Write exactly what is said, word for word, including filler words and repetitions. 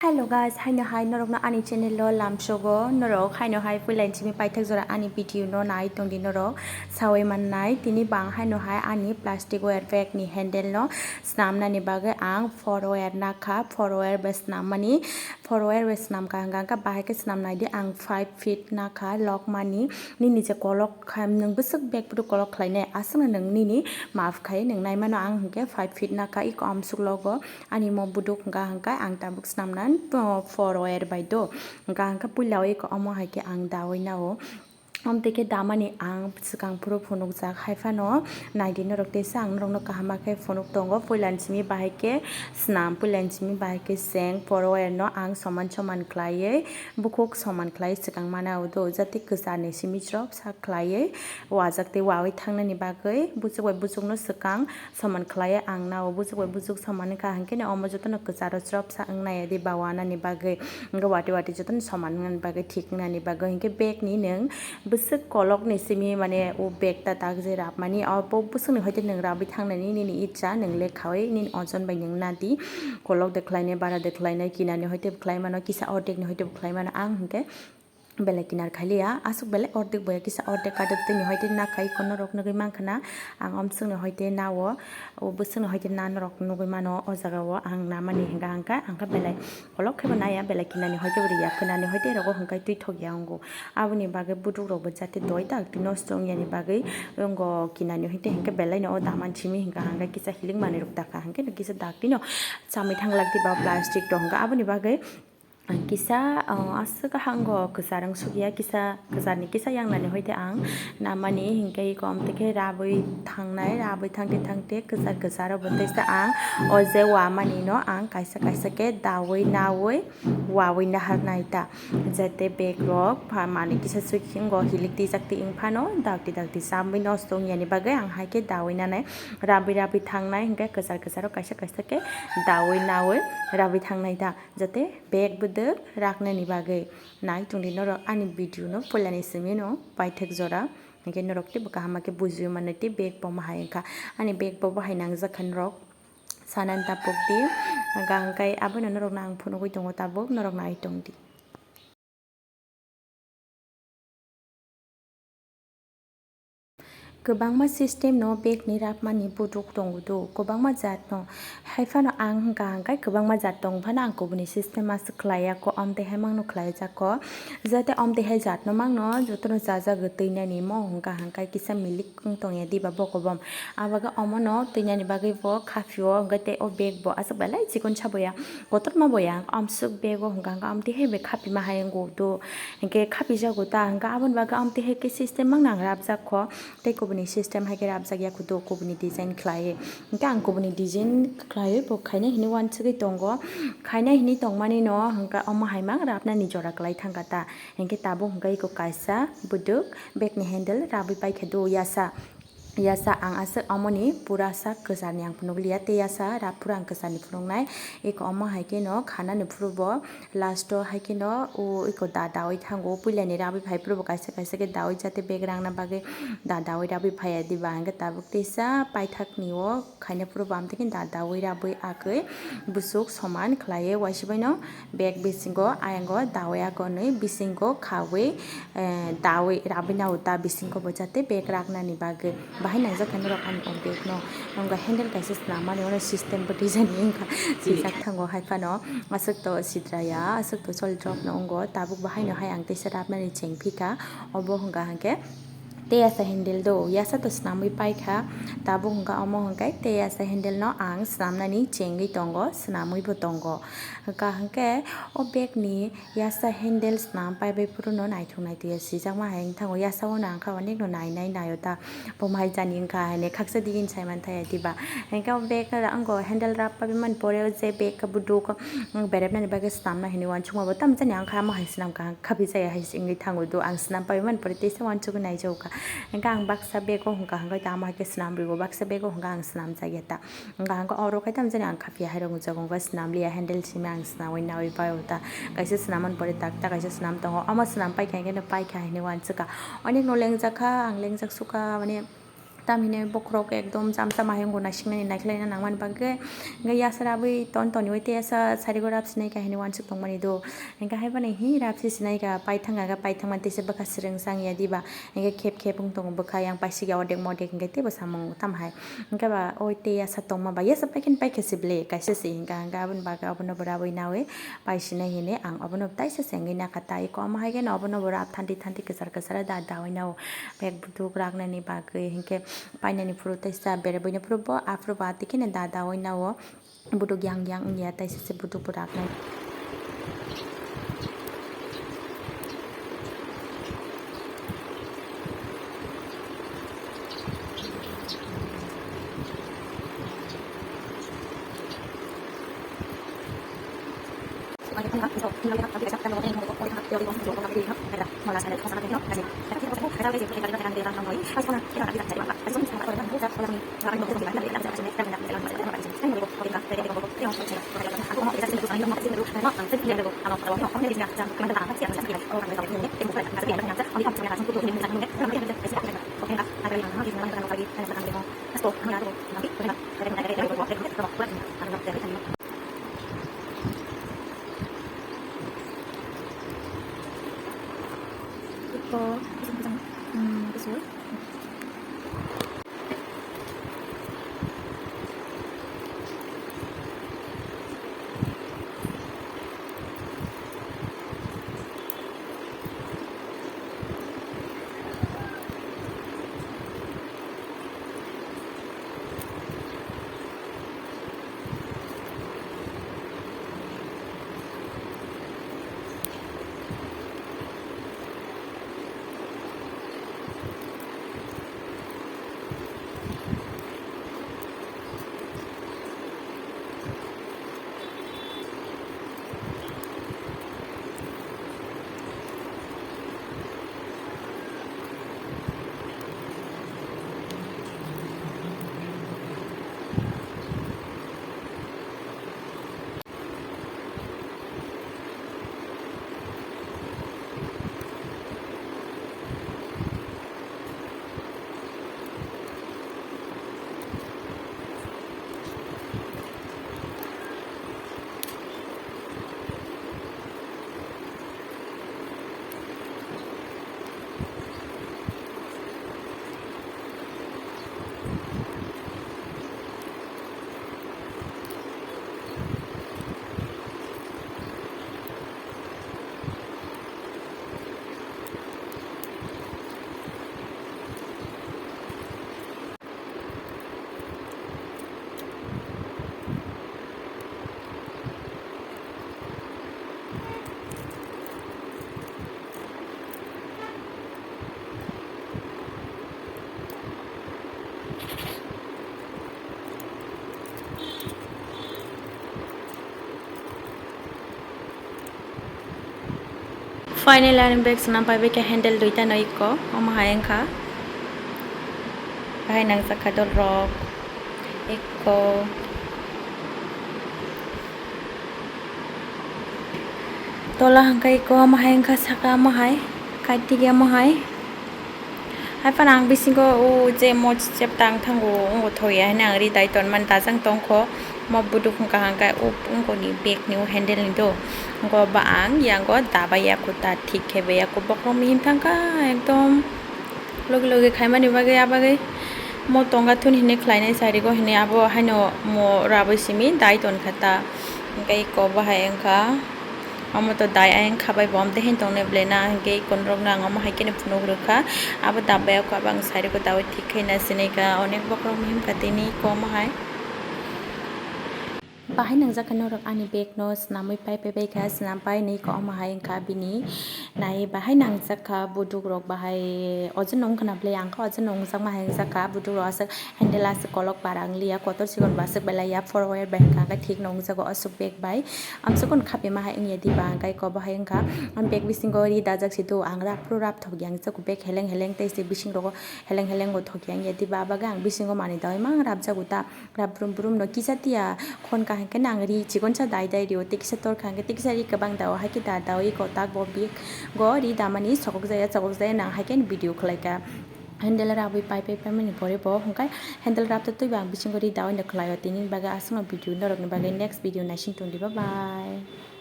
Hello guys, haino hai norokno ani channel o lamsogo norok, haino hai puila simi paithak jora ani video no nai tongdi norok sawi mannai. Tini bang haino hai ani plastic ware bag ni handle no snamnani bagwi ang four wire nakha, four wire bai snammani, four wire bai snamkha hwnkha hwnkha bahai khe snamnaidi ang five feet nakha lokmani. Nini je kolok kha nwng bwswk bag bwdwk kolok khlainai aswkno nwng nini map khai nwng naimano, ang hwnkhe five feet nakha iko amsuk logo. Ani mo buduk hwnkha hwnkhe ang tabuk snamna, oh, four wire bai do. Hwnkha hwnkhe puila o eko omo hai khe ang dawi nao. Omtwi khe damani ang swkang phuru phunukjak hai phano naidi norok teisa ang norokno kaham khe phunuk tongo. Puila ni simi bahai khe snam, puila ni simi bahai khe seng, four wire no ang soman soman khlaiwi bukhuk soman khlai swkang mana o do, jate kwchar ni simi chwrop sa khlaiwi wajak tei wawi thangnani bagwi buchuk bai buchuk no swkang soman khlaiwi ang nao. Buchuk bai buchuk soman wngkha hwnkhe no omo jotono kwcharo chwrop sa wngnai di ba wanani bagwi, hwnkhe wati wati jotono soman wngnani bagwi thik wngnani bagwi. Hwnkhe bag ni nwng bwswk kolok ni simi mane o bag ta tak je rapmani, o bo bwswk ni hoite nwng rabwi thangnani nini icha, nwng lekhawi nini ojon bai nwng nadi. Kolok de khlainai, bara de khlainai, kinani hoite bo khlai mano, kisa ordek ni hoite bo khlai mano, ang hwnkhe belai kinar khailiya, aswk belai ordek boya kisa ordek kaduk tini hoite nakhai kono rok nugwi mankha na. Ang omswk ni hoite nao, o bwswk ni hoite na norok nugwi mano o jaga o ang namani hwnkha hwnkha, ang khe belai kolok khe bo naya, belai kinani hoite bo riya, kinani hoite rogo hwnkhe twi thok ya wngo. Aboni bagwi buduk rok bo jate doi tak twi nosto wngya ni bagwi wngo, kinani hoite hwnkhe belai no o daman simi hwnkha hwnkhe kisa hilik manwi rok dakha hwnkhe no kisa dak twi no chamwi thanglak diba plastic rok hwnkha, aboni bagwi Ang kisa, ah, aswk hango kwchar wng sukya, kisa kwcharni kisa yangnani hoite ang namani hinkhe eko omtwi khe rabwi thangnai, rabwi thangte thangte kwchar kwcharo bo teisa ang o je wamani no ang kaisa kaisa khe dawi nawi wawi naharnai ta, jate bag rok pha manwi kisa sukhi wngo hilik twijak twi wng phano dakti dakti chamwi nosto wngyani bagwi ang hai khe dawi nanai, rabwi rabwi thangnai hinkhe kwchar kwcharo kaisa kaisa khe dawi nawi rabwi thangnai ta. Jate bag bwdwk raknani bagwi nai tongdi norok ani video no puilani simi no paithak jora, hinkhe norok teibo kaham khe bujiwi mano tei bag bo mahai wngkha, ani bag bo bahai nangjak kha norok sanani tapukdi, hwnkha hwnkhe abono norokno ang phunugwi tongo tabuk, norok nai tongdi. Kwbangma system no bag ni rapmani buduk tongo do, kwbangma jat no. Hai phano ang hwnkha hwnkhe kwbangma jat tong phano ang kubuni system aswk khlai ya kho, omtwi hai mangno khlai jak kho. Jate omtwi hai jat no mangno jotono chajagwi twinani mo hwnkha hwnkhe kisa milik wng tong ya diba bokobom. Abagwi omono twinani bagwi bo khaphio hwnkhe tei o bag bo aswk belai chikon sa boya. Kotorma bo ya, amswk bag o hwnkha hwnkhe amtwi hai bai khapima hai wngkha do, hinkhe khapijago ta, hwnkhe aboni bagwi amtwi hai khe system mangno ang rabjak kho, tei kubuni system hai khe rabjak ya kho do, kubuni design khlaiwi, hinkhe ang kubuni design khlaiwi bo khaina hinwi uansugwi tongo, khaina hinwi tongmani no hwnkhe omo hai mang rabnani jora kwlai thangkha ta, hinkhe tabuk hwnkhe eko kaisa buduk bag ni handle rabwi paikha do yasa. Yasa ang aswk omoni pura sak kwcharni ang phunukliya, tei yasa rap phuru ang kwcharni phunuknai. Eko omo hai kheno khanani phuru bo last o hai kheno o eko da dawi thango, puilani rabwi phai phuru bo kaisa kaisa khe dawi jate bag rangna bagwi da dawi rabwi phaiya diba, hwnkhe tabuk teisa paithakni o khaina phuru bo amtwi khe da dawi rabwi agwi busuk soman khlaiwi uaisibaino. Bag bisingo ayang o dawi agonwi bisingo khawi, eh, dawi rabwi nao ta bisingo bo jate bag raknani bagwi. Bahai nangjak khe norok ani o bag no. Nwng handle kaisa swnam mani, ono system bo design wngkha. Swijak thango hai phano aswk to sidra ya, aswk to solid rok no wngo. Tabuk bo haino hai ang teisa rabnani cheng phikha. Obo hwnkha hwnkhe tei yasa handle do, yasa to swnamwi paikha. Tabuk hwnkha omo hwnkhe tei yasa handle no ang swnamnani chengwi tongo, swnamwi bo tongo. Hwnkha hwnkhe o bag ni yasa handle swnam paibai phuru no naithok naitokya sijakma hai wngthango, yasa o nangkha onek no nai nai naio ta, bo mai jani wngkha hinwi khaksa digini saiman thaya diba. Hwnkhe o bag o handle rap paibai mani pore o je bag buduk berepnani bagwi swnamna hinwi uansukma bo tamo jani ang kha, amo hai swnam kaham khapi jaya hai se wngwi thango do, ang swnam paibai mani pore teisa uansugwi naijago kha. Hwnkhe ang baksa bag o hwnkha hwnkhe tamo hai khe swnam rwo, baksa bag o hwnkha ang swnam jakya ta. Hwnkha hwnkhe oro khai tamo jani ang khapya hai rok wngjago, hwnkhe swnam liya, handle simi ang swnamwi nawi pai o ta. Kaisa swnam mani pore tak ta kaisa swnam tongo, omo swnam paikha hwnkhe no paikha hinwi uansukha. Onek no lengjak kha, ang lengjak sukha, mane Tamhinai bokhorok ekdom cham chama hai wngkha, naisiknani naikhlaina nangmani bagwi. Hwnkhe yasa rabwi ton toniwi tei yasa sarigo rap sinai kha hinwi uansuk tongmani do. Hwnkhe hai phano hi rap si sinai kha, paithang kha, paithangmani teisa bwkha swrwng chang ya diba. Hwnkhe khep khep wng tongo bwkha, yang paisik ya odek modek hwnkhe teibo samung tamo hai. Hwnkhe ba o tei yasa tongma ba yasa paikhe paikhe se ble kaisa se hwnkha, hwnkhe aboni bagwi abono bo rabwi nawi. Paisinai hinwi ang obono taisa sengwi nakha, tai kom hai kheno obono bo rap thanti thanti kwchar kwchar da dawi nao. Bag buduk raknani bagwi hinkhe painani phuru taisa bere buino phuru bo aphuru bo ati kheno da dawi nao. Buduk yang yang wngya taisa se buduk bo raknai. Final ani bag swnam pai bai khe handle duita no ikko, omo hai wngkha. Bahai nangjak kha dol rok ikko. Tola hwnkhe ikko omo hai wngkha, saka omo hai, kaitik omo hai. Hai phano ang bisingo o je mo chepta ang thango, wngo thoya hwnwi ang ri dai tonmani dajang tongkho. Mo buduk wngkha hwnkhe o wngkoni bag ni o handle ni do. Wngkha ba ang yango dabai ya kho ta thik khe bai ya kho, bokhorok mihim thangkha ekdom logi logi khaimani bagwi, a bagwi mo tonga thun hinwi khlainai sarigo hinwi abo haino mo rabwi simi dai tonkha ta. Hwnkhe iko bahai wngkha. Omo to dai ayang khabai bo, omo de hin tongnai belai na, hwnkhe ikonrokno ang omo hai kheno phunuk rwkha. Abo dabai o kha, abo ang side o daui thik khe na sinai kha, onek bokhorok mihim kha tini iko omo hai. Bahai nangjak kha norok ani bag no swnamwi pai pai bai kha, swnam pai nwi kha omo hai wngkha bini nai bahai nangjak kha buduk rok bahai ojon no wngkha na belai, ang kha ojon no wngjak ma hai wngjak kha buduk rok aswk handle aswk kolok para wng liya, kotor chikon bo aswk belai ya, four wire bai hwnkha khe thik no wngjago aswk bag bai. Amsukon khapima hai wngya diba, hwnkhe iko bo hai wngkha. Ang bag bisingo ri dajak si do, ang rap phuru rap thok yang jago bag heleng heleng tei se bising rogo heleng heleng bo thok yang ya diba, abagwi ang bisingo manwi daui mang rap jago ta, rap brum brum no kisa tiya khon kaham khe nang ri chikon sa dai dai rio, tei kisa tor kha hwnkhe tei kisa ri kwbang dao, hai khe da daui iko tak bo bag go ri damani sokok jaya chokok jaya nang hai khe video khlai kha. Handle rabwi pai pai paimani pore bo hwnkhai handle rab to twibo ang bisingo ri dawi no khlaio. Tini bagwi aswkno video norokni bagwi next video naising tongdi, bye bye.